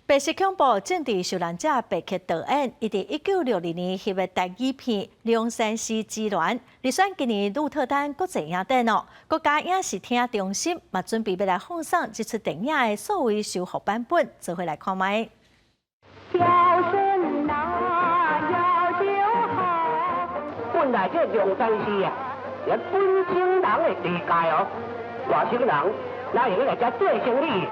白色恐怖政治受難者白克導演，伊佇1962年翕的台語片《龍山寺之鸞》，入選今年鹿特丹國際影展哦。國家影視聽中心嘛準備欲來放送這齣電影的數位修復版本，做伙來看覓。孝順啊，要就好。本來這龍山寺啊，是本省人的地界哦，外省人哪會用來遮做生意？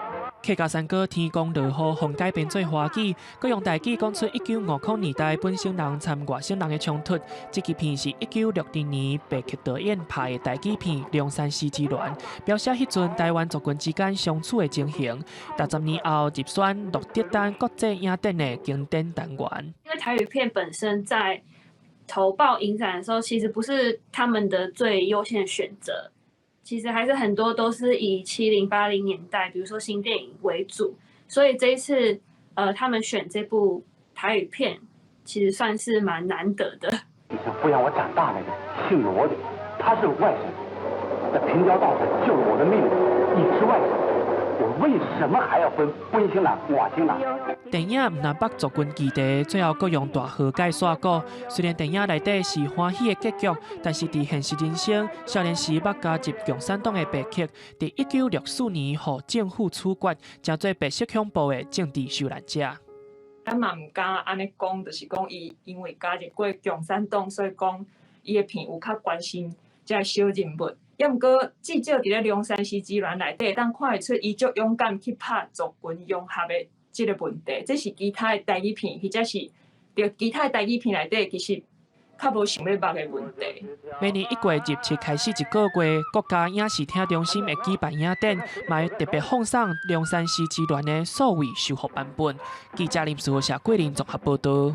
客家山歌天公落雨，予改編做華語，閣用台語講出1950年代本省人摻外省人的衝突。這支片是1962年白克導演拍的台語片《龍山寺之鸞》，描寫彼陣台灣族群之間相處的情形。60年後入選鹿特丹國際影展的經典單元。因為台語片本身在投報影展的時候，其實不是他們的最優先的選擇。其實還是很多都是以70、80年代，比如說新電影為主，所以這一次，他們選這部台語片，其實算是蠻難得的。你是撫養我長大那個姓羅的，他是外省，在平交道上救了我的命，你是外省，我為什麼還要分本省人、外省人？電影毋但捌族群議題，最後閣用大和解煞鼓。雖然電影內底是歡喜的結局，但是佇現實人生，少年時捌加入共產黨的白克，佇1964年予政府處決，成做白色恐怖的政治受難者。咱嘛毋敢按呢講，就是講伊因為加入過共產黨，所以講伊的片有較關心這个小人物。抑毋過至少佇咧龍山寺之鸞內底，會當看會出伊足勇敢去拍族群融合的這个問題。這是其他的台語片，或者是佇其他的台語片內底，其實較無想欲目的問題。每年1月27開始一個月，國家影視聽中心會舉辦影展，嘛會特別放送《龍山寺之鸞》的數位修復版本。記者林思豪、謝桂林綜合報導。